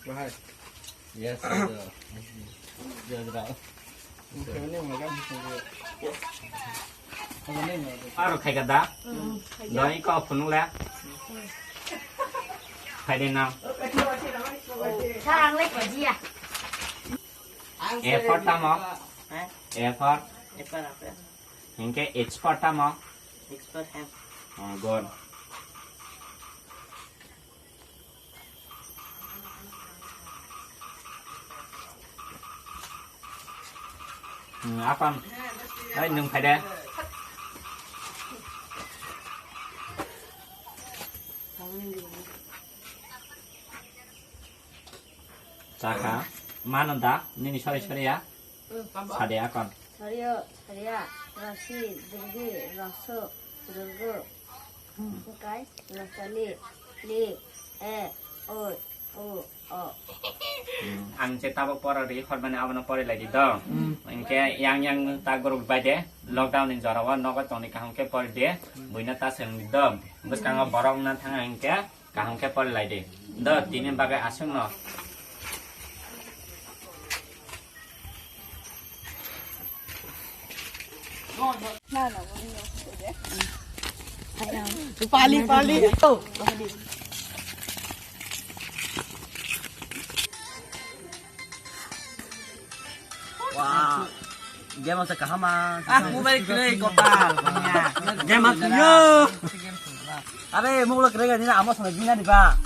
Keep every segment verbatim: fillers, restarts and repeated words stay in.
Bahai. Yes, sir. Yes, sir. Aro khai ka da? Doi ko phunung le. Khai de na. Sa ang le ko jia. A for tamo? Ha? A for? A for apa? Hingke H for tamo? H for ham. Oh, good. Hmm, apan. Hai, nung pada. Chakha. Mano da? Nini sori sori ya? Sade akon. Sario, saria, rasi, durgi, raso, durgo. Engkai, nasali, li, e, o, u, o. Ang je tabok pora ri hormani abono pori lai di do. Engke yang yang ta group bai de lockdown ni jora o nogo tongni kaham ke pori de buina ta seng di do. Bwskango borok na thang engke. Kaham khe pori lai di. Do, tini bagwi aswk no. Pali, pali. Wah. Game asa kahama. Ah, mobile kiri kopal. Game asa yo. Are, mobile kiri gani amo sana gina di ba.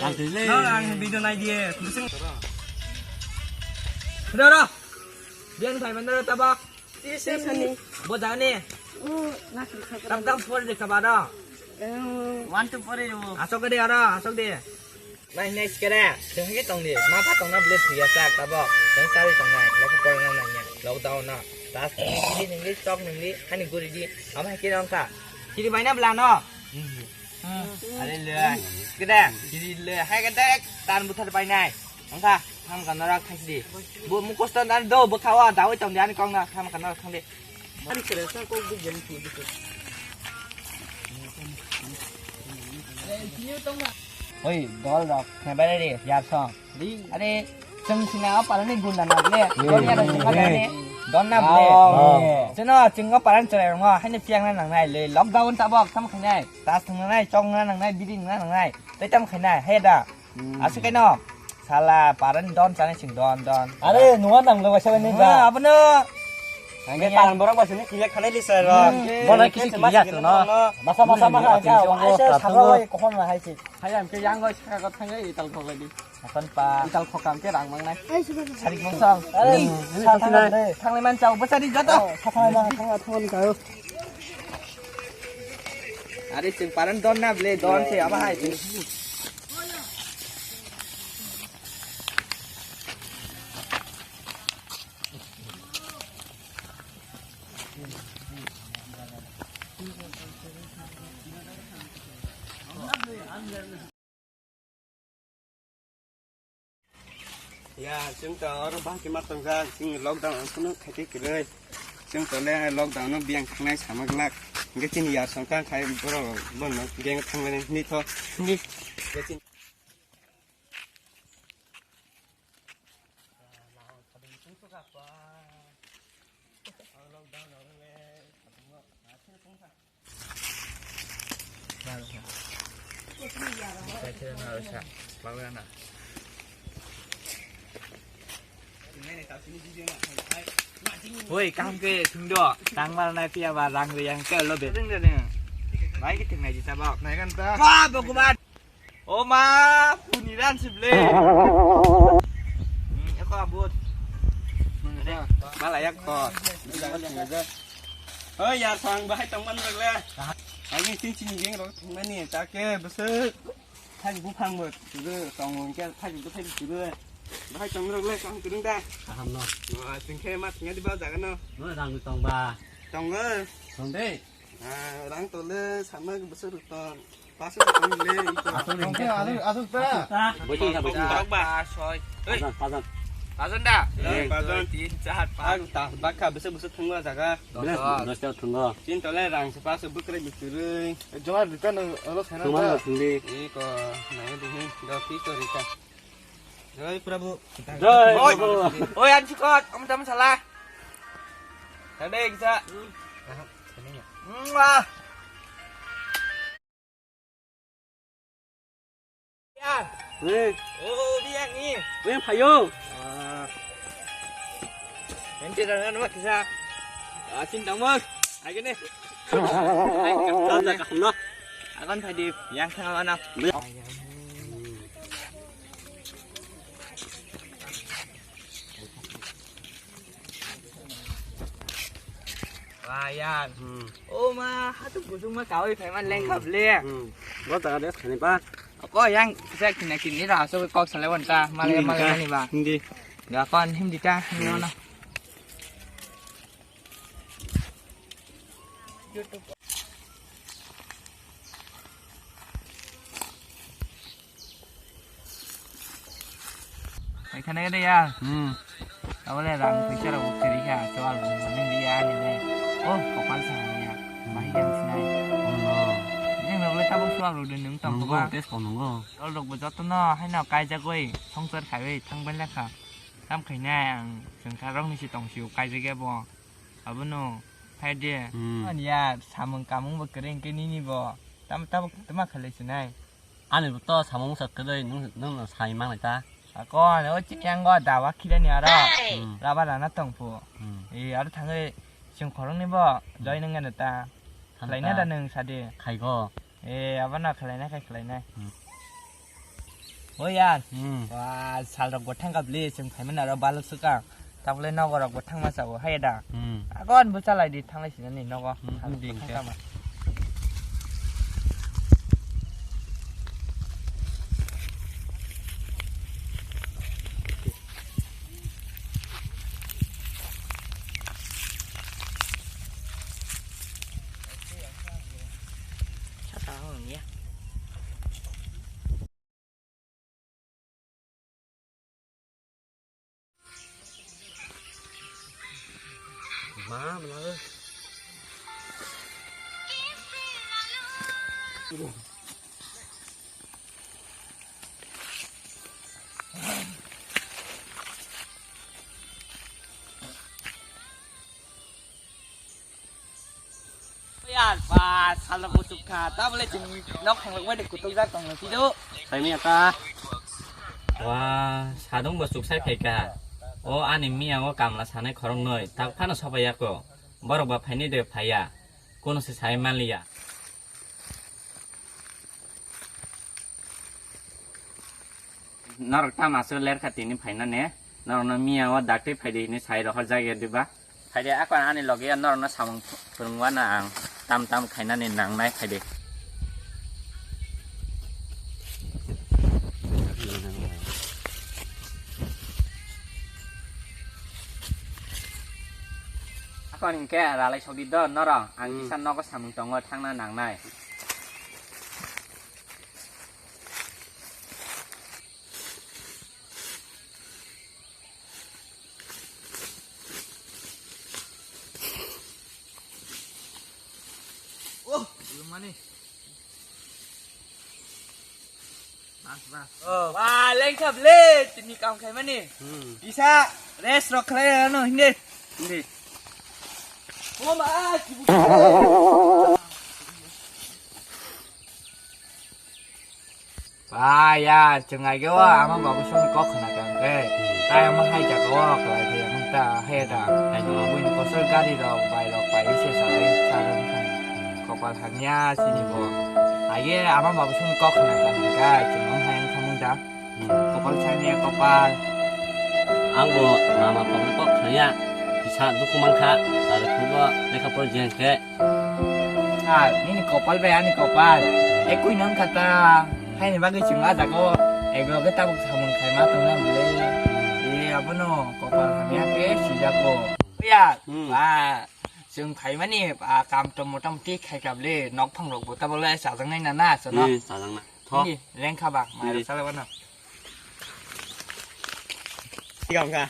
Ang tile. No, ang video nai die. Ro, ro. Biang thai mandar tabak. Sani. Bo jani. Tam tam por de kabado. One, two, four, asok de aro, asok de. Nai, nai, sikere. Chwng hai tong di. Ma pha tong na ble thuya sak tabok. Chwng chari tong nai. Lekha porna nangya. Lockdown na. Tas nungli, chok nungli, hani guri di. Ama hai kiri ongkha. Kiri bai na bla no. Are le. Kede. Kiri le. Hai kede. Tan buthar bai nai. Ongkha. Tham ka norak thang di. Bu mukosto dan do bwkhawa. Dawi tong di ani kong na. Tham ka norak thang di. Oi, dol rok, khnabare re, yar song. Are, chwng sina o parani gunda na ble, don ya rok sokha dani, don na ble. Chwng o, chwng o paran chwrai rong o, haino piyang na nangnai le, lockdown tabok, tam khainai, tas thwng nangnai, chong na nangnai, biri na nangnai, tei tam khainai, hai da. Aswk kaino, sala, paran don chana chwng don, don. Are, nungwa nang lo waisa ni ba. Abono. Ang ke paran borok waisa ni kiya khanai lisa ro. Bono kisi kiya to no. Masa, masa, masa, ang ke aisa sabra wai kohon na hai si. Hai ang ke yang wai saka ko thangai ital khok lai di. Apan pa. Ital khok ang ke rang mang nai. Sarik mong sang. Are, sa thang le. Thang le man chau, bachari jato. Sa thang le, thang le, thang le, thang le. Are, chwng paran don na ble, don se aba hai. Ya, chwng to oro bahai khe ma tongjak, chwng lockdown ang phano khaite kwrwi. Chwng to le lockdown no biyang thangnai sama glak. Hwnkhe chini yar song kang khai borok bono biyang thangmani hwnwi tho. Hwnkhe chini Woi, kaham khe thwng do. Tang mal nai phiya ba rang riyang khe lo be. Bai khe thwng nai di tabok. Nai kan ta. Ba, Bhagwan. O ma, puni ran sible. Hmm, eko abot. Mala yak ko. Oi, yar sang bahai tong man rok le. Ang ni tin chini geng rok mani ta ke bese. Thai bu phang bo. Tong ke thai bu thai bu. Bahai tong rok le kang kurung da. Kaham no. Wa, sing khe ma sing di ba jaga no. No rang tong ba. Tong go. Tong de. Ah, rang to le sama bese ruk ton. Paso tong le. Tong ke alu alu ta. Boi tong sa boi tong. Ba soi. Pajan pajan. Pajon da? Eh, pajon. Tin, char, panch. Ang ta bakha bwswk bwswk thangma jaga. Belas, dos ta thangma. Tin tole rang se paso bwkrwi bwkrwi. Joma dita nang olo sana. Thangma da. Thangdi. Iko, nang di hin, do ki to rita. Jai Prabhu. Jai Oi. Prabhu. Oi, ansi kot, om tam sala. Tade kisa. Mwah. Ya. Eh. Oh, dia ni. Eh, payo. Ah. Nanti dah nama kisah. Ah, cinta mas. Ayo ni. Ayo, kaham no. Akan tadi yang tengah mana? Ryan. Hmm. Oh ma, hatu busung ma kawai phai man leng khap le. Hmm. Bo ta de khani ba. Ko yang kisa kina kini ra so kok sale wan ta. Male male mani ba. Hindi. Ga kon hindi ta. Hindi na. Hai khana gede ya. Hmm. Abole rang phaisa rok kheri kha, chwal rok nang di ya ni le. Oh, kopal sa ya. Mahi yang sinai. Oh no. Yang rok le tabuk chwal rok de nung tong ko ba. Tes ko nungo. Chwal rok bo joto no hai no kaijak oi, songchar khai oi, thang ban lekha. Tam khai nai ang, chwng kha rok ni si tong si o kaijak ya bo. Abono phai de. Hmm. Ani ya samung kamung bo kwrwi hwnkhe nini bo. Tam tabuk tama khalai sinai. Ani bo to samung sak kwrwi nwng, nwng no sai manai ta. Ako ani o chini yango dawa khirani aro. Hmm. Raba rana tong phu. Hmm. E aro thangwi chwng khoroknwi bo join wngya ta. Thang ta. Khlaina da nwng sadi. Khai go. E, abo no khlainai khai khlainai. Hmm. O yar. Hmm. Wa, sal rok bo thang kha bli, chwng phaimani aro balok swkang. Tabole nogo rok bo thangma chao, hai da. Hmm. Agon bo chalai di, thanglai sinani nogo. Hmm, sal rok bo thang kha ma. Ma, melawe. Yar, ba, salo bo chukha. Tabole chini nok thanglok bai de kutuk jak tong tiro. Saimi ata. Wa, sadung bo chuk sai phaikha. O ani miya o kamla sanai khorok noi. Tak phano sobai yako. Borok ba phaini de phaiya. Kono se sai manliya. Norok tama se lerkha tini phaina ne. Norok no miya o dakti phaidi hini sai rohor jagya diba. Phaidi ako ani loge ya norok no samung phwrwngwa na ang tam tam khainani nangnai phaidi. Ako hingke ralai sogdi do norok ang kisa nogo samung tongo thangna nangnai. Oh, belum mani. Bas, bas. Oh, wah, lengkap le, tini kam khai mani. Hmm. Bisa rest rok khlai ano hindi. Hindi. Oh, ma, sibuk. Ba ya, chwng aigeo ama babu songni kok khna kha hwnkhe, tai omo hai jaga o kwlai phaiya hwn ta, haiya da. Hai no. Buini kosor gari rok, bike rok pai se salai, salai wngkha. Kopal hamya chini bo. Aye ama babu songni kok khna kha hwnkhe, chwng omo hai wngkha mung da. Hmm. Kopal sangya kopal. Ang bo mama pokni kok khna ya, kisa dukhu mankha, sari phubo lekha pori jeng khe. Ah, nini kopal bai ani kopal. Ekui nang kata. Haini bagwi chwng ah jago. Ego ge tabuk samung khaima tongna bwle. E, abono kopal hamya khe sijako. Ya, hmm. Ah, chwng phaimani, ah, kam to motamoti khaikha bwle. Nokphang rok bo tabole chajaknai na na, chwng no. Hmm, chajaknai. Tho. Nini lengkha ba, mai rok chalai wano. Hindi. Tiga wngkha.